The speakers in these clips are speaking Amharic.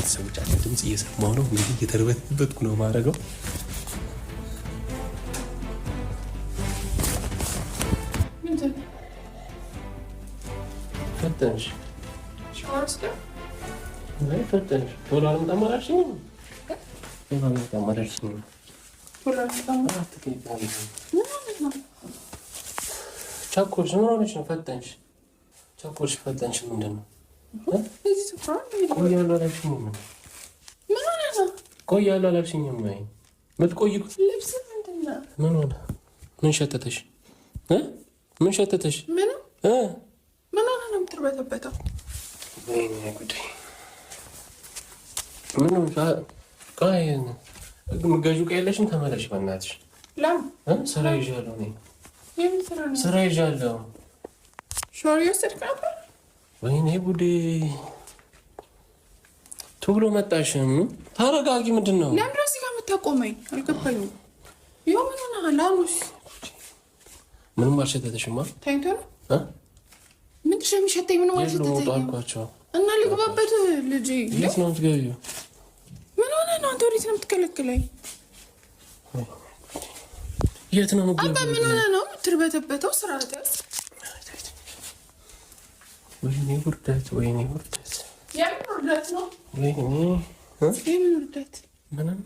የቤተሰቦቻችን ድምፅ እየሰማሁ ነው። እንግዲህ እየተርበትበትኩ ነው ማድረገው። ፈጠንሽ ፈጠንሽ። ቶሎ አልመጣም አላልሽኝም? ቶሎ አልመጣም አላልሽኝም? ቸኮልሽ። ምን ሆነሽ ነው? ፈጠንሽ፣ ቸኮልሽ፣ ፈጠንሽ። ምንድን ነው? ቆያለሁ አላልሽኝም? ቆያለሁ አላልሽኝም? የምትቆይ ምን ሆነ? ምን ሸተተሽ? ምን ሸተተሽ? ምን ሆነ ነው የምትርበተበተው? ወይኔ ጉዴ! ምን ቆይ፣ ገዢው ዕቃ የለሽም? ተመለሽ በእናትሽ። ስራ ይዣለሁ እኔ ስራ ይዣለሁ። ሻወር እየወሰድክ ነበር? ወይኔ ጉዴ! ቶሎ መጣሽ። ተረጋጊ። ምንድን ነው ለምንድን ነው እዚህ ጋር የምታቆመኝ? አልገባኝም። ይኸው ምን ሆነሃል? አኑስ ምንም አልሸተተሽማ? ተኝቶ ነው። ምንድን ነው የሚሸተኝ? ምንም አልሸተተኝም። አልኳቸው እና ልግባበት። ልጄ የት ነው የምትገቢው? ምን ሆነህ ነው አንተ? ወዴት ነው የምትከለክለኝ? የት ነው አባ? ምን ሆነህ ነው የምትርበተበተው? ስርዓት ያዝ። ወይኔ ውርደት! ወይኔ ውርደት! የምን ውርደት ነው? ወይኔ የምን ውርደት?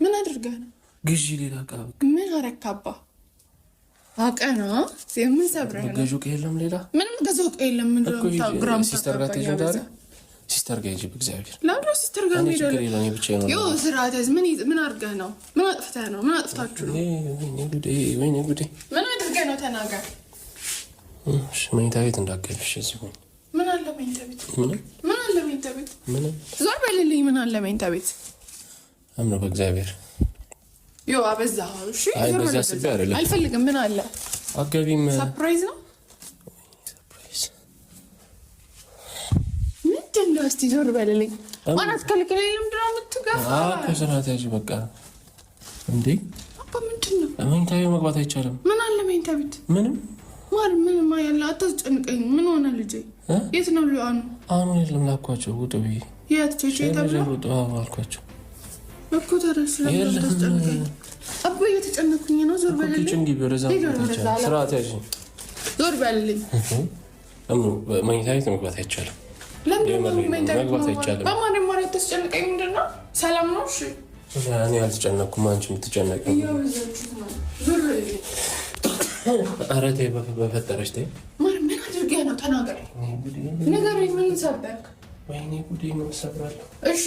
ምን አድርገህ ነው? ግዢ ሌላ ዕቃ። ምን አረክ አባ? አውቀህ ነው? ምን ሰብረህ ነው? ገዢው ዕቃ የለም ሌላ ምንም ገዛው ዕቃ የለም። ምንድን ነው ግራም sister ጋር ትሄጂም ዛሬ? sister ጋር ሂጂ በእግዚአብሔር። ለምንድን ነው sister ጋር እኔ ችግር የለም፣ እኔ ብቻዬን ነው። ይኸው ስርዓት ያዝ። ምን አድርገህ ነው? ምን አጥፍተህ ነው? ምን አጥፍታችሁ ነው? ወይኔ ጉዴ! ወይኔ ጉዴ! ምን አድርገህ ነው? ተናገር። እሺ መኝታ ቤት እንዳትገቢ እሺ። እዚህ ሁኚ። ምን አለ መኝታ ቤት? ምንም ምን አለ መኝታ ቤት? ምንም። ዞር በልልኝ። ምን አለ መኝታ ቤት? አምነው በእግዚአብሔር። ይኸው አበዛኸው። እሺ አይ እንደዚህ አስቤ አይደለም። አልፈልግም። ምን አለ? አትገቢም። Surprise ነው። Surprise ምንድን ነው? እስቲ ዞር በልልኝ። ማናት ከልክለኝ። ለምንድን ነው የምትገፋው? ከስርዓት ያዥ በቃ። እንዴ አባ ምንድን ነው? መኝታ ቤት መግባት አይቻልም። ምን አለ መኝታ ቤት? ምንም ማር ምንም ያለ አታስጨንቀኝ። ምን ሆነ ልጄ? የት ነው አኑ? አኑ የለም ላኳቸው። ውጡ ብዬ የት ቼቼ ተብሎ ውጡ አልኳቸው እኮ። ታዲያ ስለምን ታስጨንቀኝ? አባ እየተጨነኩኝ ነው። ዞር በልልኝ። kitchen ግቢ። ወደዛ ስርዓት ያዥ። ዞር በልልኝ። መኝታ ቤት መግባት አይቻልም። ለምንድን ነው መኝታ ቤት መግባት አይቻልም? በማን ማር አታስጨንቀኝ። ምንድን ነው? ሰላም ነው? እሺ እኔ አልተጨነኩም። አንቺ የምትጨነቂው እያበዛችሁት ነው። ዞር በልልኝ። ኧረ ተይ በፈጠረሽ ተይ። ማር ምን አድርገህ ነው? ተናገር፣ ንገረኝ። ምን ሰበርክ? ወይኔ ጉዴ! ምን እሰብራለሁ? እሺ